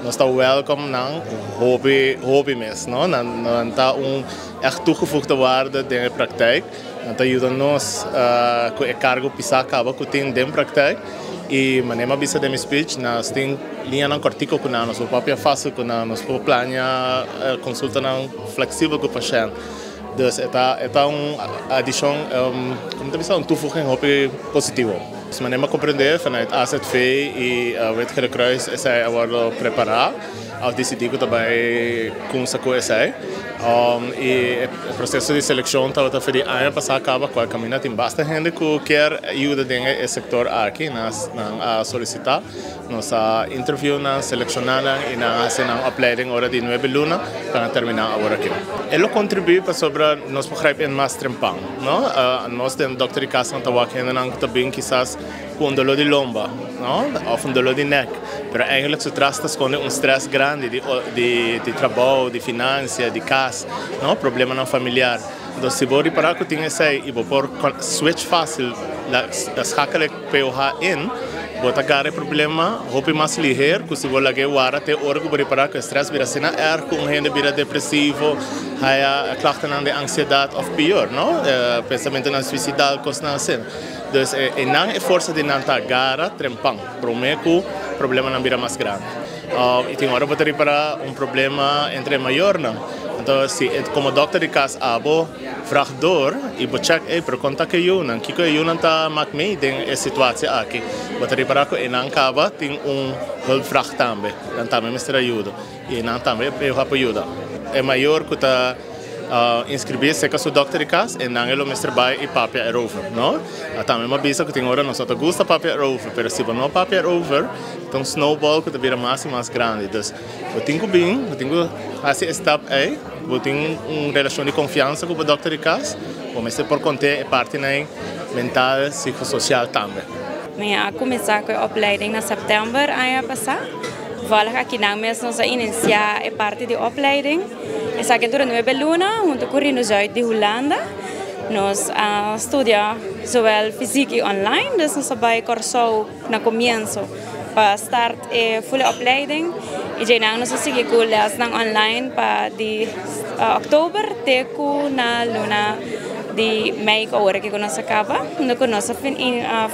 Nos ta welkom nan hopi hopi mes, no? Nan ta un echt toegevoegde waarde den e praktijk. Nan ta yuda nos ku e kargo pisá kaba ku tin den praktijk. I manera mi a bisa den mi speech, nos tin liñanan kòrtiku ku nan, nos por papia fásil ku nan, nos por plania konsultanan fleksibel ku pashènt. Dus e ta e ta un adishon, komo ta bisa, un toevoeging hopi positivo. Dus manera mi a komprendé vanuit AZV i Wit Gele Kruis esei a wòrdu prepará òf disidí ku ta bai kumsa ku esei. I e proseso di selekshon tabata for di aña pasá kaba kual kaminda tin basta hende ku kier yuda den e sektor aki. Nan a solisitá. Nos a interview nan, selecciona nan y nan a haci nan opleiding ora di nuebe luna pa nan termina awor aki. E lo contribui pasobra nos por grijp in mas trempan, no? Nos den dokter di cas nan ta wak hendenan cu ta bin kisas cu un dolor di lomba, no? Of un dolor di nek, pero eigenlijk su tras ta sconde un stress grandi di di trabou, di financia, di cas, no? Problemanan familiar. Entonces si bo ripara cu tin esey y bo por switch facil la schakel e POH in, bo ta gara e problema hopi mas liher ku si bo lag'é wara te ora ku bo ripará ku e strès bira asina erg ku un hende bira depresivo, haya klachtennan di ansiedat òf pior, no? Pensamentunan suisidal, kosnan asina. Dus einan e forsa di nan ta gara trempan promé ku problemanan bira mas grandi. I tin ora bo ta ripará un problema entre e mayornan. Anto si komo dòkter di kas abo Vraag door y bo check ey pero con ta cu e yunan? Kico e yunan ta mak mee den e situatie aki? Bo ta ripara cu eynan caba tin un hulpvraag tambe. Nan tambe mester ayudo y eynan tambe e por yuda. E mayor cu ta inscribi cerca su dokter di cas eynan e lo mester bay y papia erover, no? Tambe mi a bisa cu tin ora nos no ta gusta papia erover pero si bo no papia erover ta un snowball cu ta bira mas y mas grandi. Dus bo tin cu bin, bo tin cu haci e stap ey. Bo tin un relashon di konfiansa ku bo dòkter di kas, bo mester por kont'é e partinan mental, psikososial tambe. Mi a kuminsá ku e opleiding na sèptèmber aña pasá. Toevallig akinan mes nos a inisiá e parti di opleiding. Esaki a dura nuebe luna huntu ku Rino Zuid di Hulanda. Nos a studia zowel fysiek i online, dus nos a bai Kòrsou na komienso pa start e fule opleiding y djeinan nos a sigui cu lesnan online pa di october te cu na luna di mei cu awor aki cu nos a caba unda cu nos a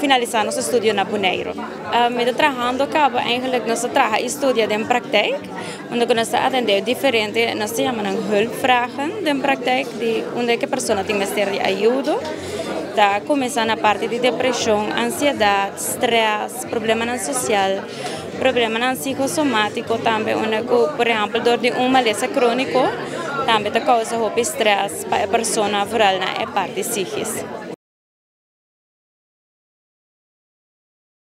finalisa nos estudio na Bonaire. Mi ta trahando caba eigenlijk nos ta traha y studia den praktijk unda cu nos ta atende diferente nos ta yama nan hulpvragen den praktijk di unda cu e persona tin mester di ayudo. Ta kuminsá na parti di depreshon, ansiedat, strès, problemanan sosial, problemanan psikosomátiko tambe unda ku por ehèmpel dor di un malesa króniko tambe ta kousa hopi strès pa e persona, foral na e parti psikis.